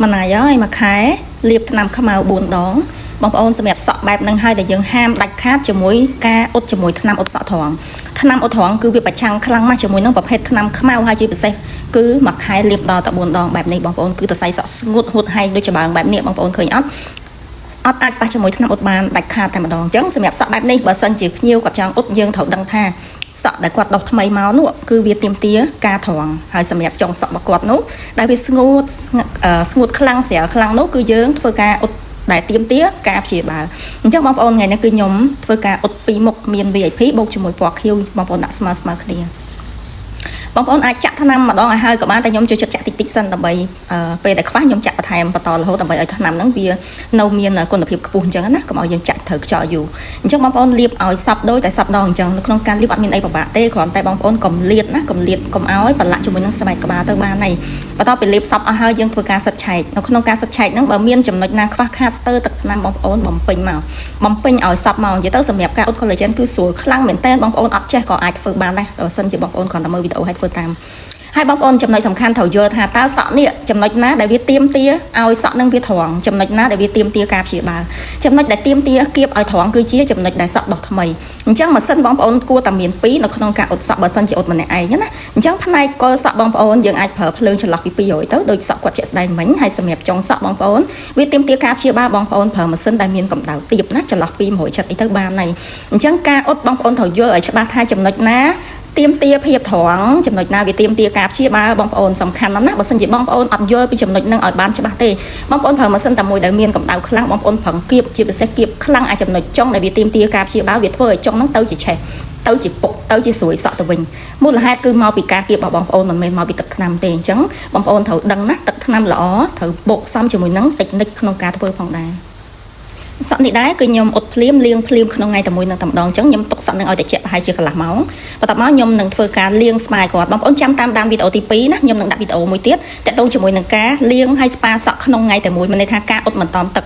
ម្នាយហើយមួយខែលាបថ្នាំខ្មៅ4ដងបងប្អូនសម្រាប់សក់បែបហ្នឹងហើយដែលយើងហាមដាច់ខាតជាមួយការអ៊ុតជាមួយថ្នាំអ៊ុតសក់ត្រង់ថ្នាំអ៊ុតត្រង់គឺវាប្រឆាំងខ្លាំងណាស់ជាមួយនឹងប្រភេទថ្នាំខ្មៅហើយជាពិសេសគឺមួយខែលាបដល់តែ4ដងបែបនេះបងប្អូនគឺតសៃសក់ស្ងួតហួតហែងដូចច្បើងបែបនេះបងប្អូនឃើញអត់អត់អាចប៉ះជាមួយថ្នាំអ៊ុតបានដាច់ខាតតែម្ដងអញ្ចឹងសម្រាប់សក់បែបនេះបើសិនជាភ្ញៀវគាត់ចង់អ៊ុតយើងត្រូវដឹងថាសក់ដែលគាត់ដុសថ្មីមកនោះគឺវាទាមទារការត្រង់ហើយសម្រាប់ចុងសក់របស់គាត់នោះដែលវាស្ងួតស្ងួតខ្លាំងស្រាលខ្លាំងនោះគឺយើងធ្វើការអ៊ុតដែលទាមទារការព្យាបាលអញ្ចឹងបងប្អូនថ្ងៃនេះគឺខ្ញុំធ្វើការអ៊ុតពីរមុខមាន VIP បូកជាមួយពណ៌ខៀវបងប្អូនដាក់ស្មើស្មើគ្នាបងប្អូនអាចចាក់ថ្នាំម្ដងឲ្យហើយក៏បានតែខ្ញុំចូលចិត្តចាក់តិចតិចសិនដើម្បីពេលដែលខ្វះខ្ញុំចាក់បន្ថែមបន្តរហូតដើម្បីឲ្យថ្នាំហ្នឹងវានៅមានគុណភាពខ្ពស់អញ្ចឹងណាកុំឲ្យយើងចាក់ត្រូវខ្យល់យូរអញ្ចឹងបងប្អូនលាបឲ្យសប់ដូចតែសប់ដងអញ្ចឹងនៅក្នុងការលាបអត់មានអីពិបាកទេគ្រាន់តែបងប្អូនកុំលាតណាកុំលាតកុំឲ្យប្រឡាក់ជាមួយនឹងស្បែកក្បាលទៅបានហើយបន្ទាប់ពីលាបសប់អស់ហើយយើងធ្វើការសិតឆែកនៅក្នុងការសិតឆែកហ្នឹងបើមានចំណុចណាខ្វះខាតស្ទើរទឹកថ្នាំបងប្អូនបំពេញមកបំពេញឲ្យសប់មកនិយាយទៅសម្រាប់ការអ៊ុត collagen គឺស្រួលខ្លាំងមែនតើបងប្អូនអត់ចេះក៏អាចធ្វើបានដែរបើសិនជាបងប្អូនគ្រាន់តែមើលវីដេអូឲ្យធ្វើតាមហើយបងប្អូនចំណុចសំខាន់ត្រូវយល់ថាតើសក់នេះចំណុចណាដែលវាទៀមទាឲ្យសក់នឹងវាត្រង់ចំណុចណាដែលវាទៀមទាការព្យាបាលចំណុចដែលទៀមទាគៀបឲ្យត្រង់គឺជាចំណុចដែលសក់ដុះថ្មីអញ្ចឹងម៉ាស៊ីនបងប្អូនគួរតែមាន2នៅក្នុងការអ៊ុតសក់បើសិនជាអ៊ុតម្នាក់ឯងណាអញ្ចឹងផ្នែកកលសក់បងប្អូនយើងអាចប្រើភ្លើងចន្លោះពី200ទៅដូចសក់គាត់ជាក់ស្ដែងមិញហើយសម្រាប់ចុងសក់បងប្អូនវាទៀមទាការព្យាបាលបងប្អូនប្រើម៉ាស៊ីនដែលមានកម្ដៅទាបណាចន្លោះពី170អីទៅបានហើយអញ្ចឹងការអ៊ុតបងប្អូនត្រូវយល់ឲ្យច្បាស់ថាចំណុចណាទៀមទាភាពត្រង់ចំណុចណាវាទៀមទាការព្យាបាលបងប្អូនសំខាន់ណាស់ណាបើសិនជាបងប្អូនអត់យល់ពីចំណុចហ្នឹងឲ្យបានច្បាស់ទេបងប្អូនប្រើម៉ាស៊ីនតែមួយដែលមានកម្ដៅខ្លាំងបងប្អូនប្រឹងគៀបជាពិសេសគៀបខ្លាំងអាចចំណុចចុងដែលវាទៀមទាការព្យាបាលវាធ្វើឲ្យចុងហ្នឹងទៅជាឆេះទៅជាពុកទៅជាស្រួយសក់ទៅវិញមូលហេតុគឺមកពីការគៀបរបស់បងប្អូនមិនមែនមកពីទឹកថ្នាំទេអញ្ចឹងបងប្អូនត្រូវដឹងណាទឹកថ្នាំល្អត្រូវបូកផ្សំជាមួយនឹងតិចនិចក្នុងការធ្វើផងដែរសក់នេះដែរគឺខ្ញុំអ៊ុតភ្លាមលាងភ្លាមក្នុងថ្ងៃតែមួយនឹងតែម្ដងអញ្ចឹងខ្ញុំទុកសក់នឹងឲ្យត្រជាក់ប្រហែលជាកន្លះម៉ោងបន្ទាប់មកខ្ញុំនឹងធ្វើការលាងស្មាយគាត់បងប្អូនចាំតាមដានវីដេអូទី2ណាខ្ញុំនឹងដាក់វីដេអូមួយទៀតតាក់ទងជាមួយនឹងការលាងហើយស្ប៉ាសក់ក្នុងថ្ងៃតែមួយមានន័យថាការអ៊ុតមិនតមទឹក